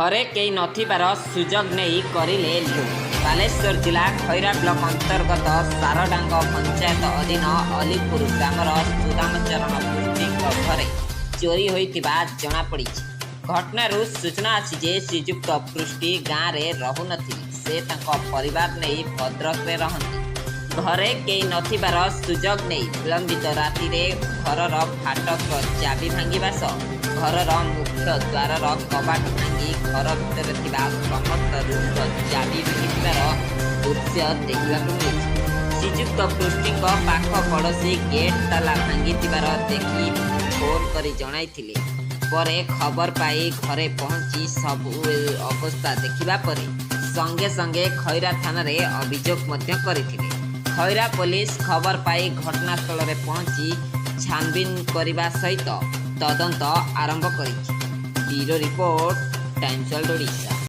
ଘରେ କେହି ନଥିବାର ସୁଯୋଗ ନେଇ କରିଲେ ଲୁଟ୍। ବାଲେଶ୍ୱର ଜିଲ୍ଲା ଖଇରା ବ୍ଲକ ଅନ୍ତର୍ଗତ ସାରଡାଙ୍ଗ ପଞ୍ଚାୟତ ଅଧୀନ ଅଲିପୁର ଗ୍ରାମର ସୁଦାମ ଚରଣ ପୃଷ୍ଟିଙ୍କ ଘରେ ଚୋରି ହୋଇଥିବା ଜଣାପଡ଼ିଛି। ଘଟଣାରୁ ସୂଚନା ଅଛି ଯେ ଶ୍ରୀଯୁକ୍ତ ପୃଷ୍ଟି ଗାଁରେ ରହୁନଥିଲେ। ସେ ତାଙ୍କ ପରିବାର ନେଇ ଭଦ୍ରକରେ ରହନ୍ତି। ଘରେ କେହି ନଥିବାର ସୁଯୋଗ ନେଇ ବିଳମ୍ବିତ ରାତିରେ ଘରର ଫାଟକର ଚାବି ଭାଙ୍ଗିବା ସହ ଘରର ମୁଖ୍ୟ ଦ୍ୱାରର କବାଟ ଭାଙ୍ଗି ଘର ଭିତରେ ଥିବା ସମସ୍ତ ରୁମ୍ର ଚାବି ଭାଙ୍ଗିଥିବାର ଦୃଶ୍ୟ ଦେଖିବାକୁ ମିଳିଛି। ଶ୍ରୀଯୁକ୍ତ ପୃଷ୍ଟିଙ୍କ ପାଖ ପଡ଼ୋଶୀ ଗେଟ୍ ତାଲା ଭାଙ୍ଗିଥିବାର ଦେଖି ଫୋନ୍ କରି ଜଣାଇଥିଲେ। ପରେ ଖବର ପାଇ ଘରେ ପହଞ୍ଚି ସବୁ ଅବସ୍ଥା ଦେଖିବା ପରେ ସଙ୍ଗେ ସଙ୍ଗେ ଖଇରା ଥାନାରେ ଅଭିଯୋଗ ମଧ୍ୟ କରିଥିଲେ। ଖଇରା ପୋଲିସ ଖବର ପାଇ ଘଟଣାସ୍ଥଳରେ ପହଞ୍ଚି ଛାନଭିନ କରିବା ସହିତ ତଦନ୍ତ ଆରମ୍ଭ କରିଛି। Bureau report, Times World Odisha.